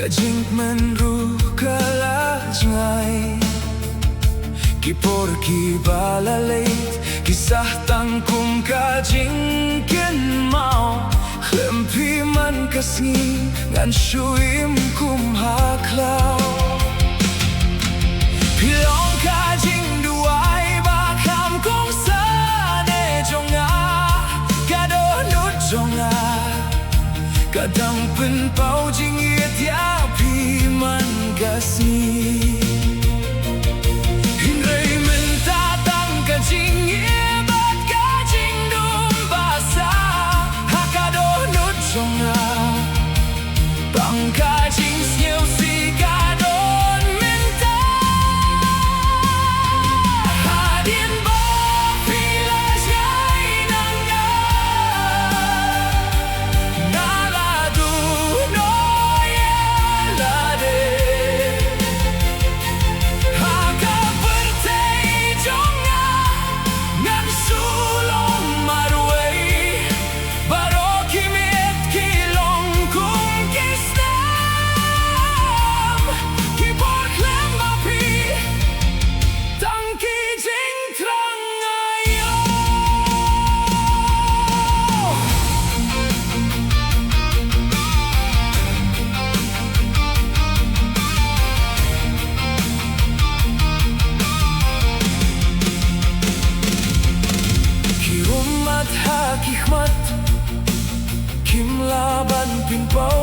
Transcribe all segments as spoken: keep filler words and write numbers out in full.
Jingkmen ruh ka la jngai. Ki por kiba la leit ki sah tang kum ka jingkynmaw. Khlem phi man ka sngi ngan shu im kum ha khlaw. Phi long ka jingduwai ba kham kongsan jong nga, ka dohnud jong nga ka dang pynpaw jingïeit ïa phi man ka sngi. Hynrei mynta tang ka jingïeit bad ka jingdum basa ha ka dohnud jong nga. Tang ka jingsngewsih ka don mynta. Hadien ba phi la jngai na nga, nga la duh noh ïa lade. Ha ka pyrthei jong nga ngan shu long marwei. Baroh ki miet ki long kum ki snem. Ki por khlem ma phi tang ki jingthrang nga ïoh. Ki ummat ha ki khmat kim lah ban pynpaw.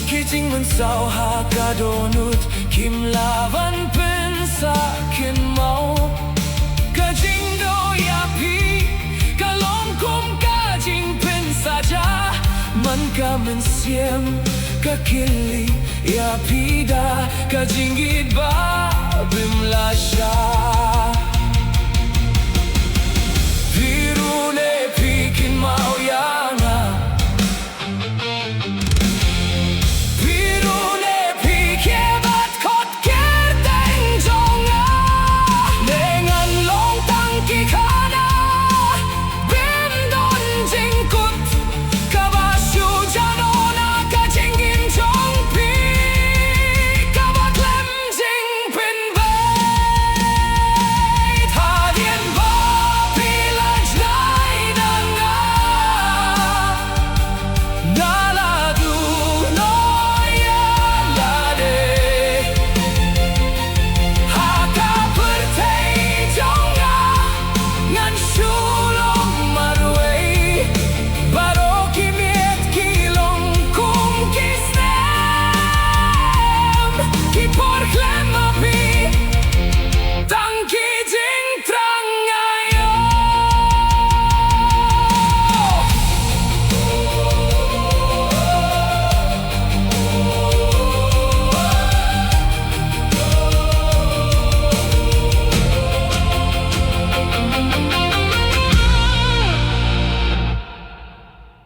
Ki jingmynsaw ha ka dohnud kim lah ban pynsah kynmaw. Ka jingduh ïa phi ka long kum ka jingpynsaja. Man ka mynsiem ka kylli ïa phi da ka jingïeit ba bym la shah.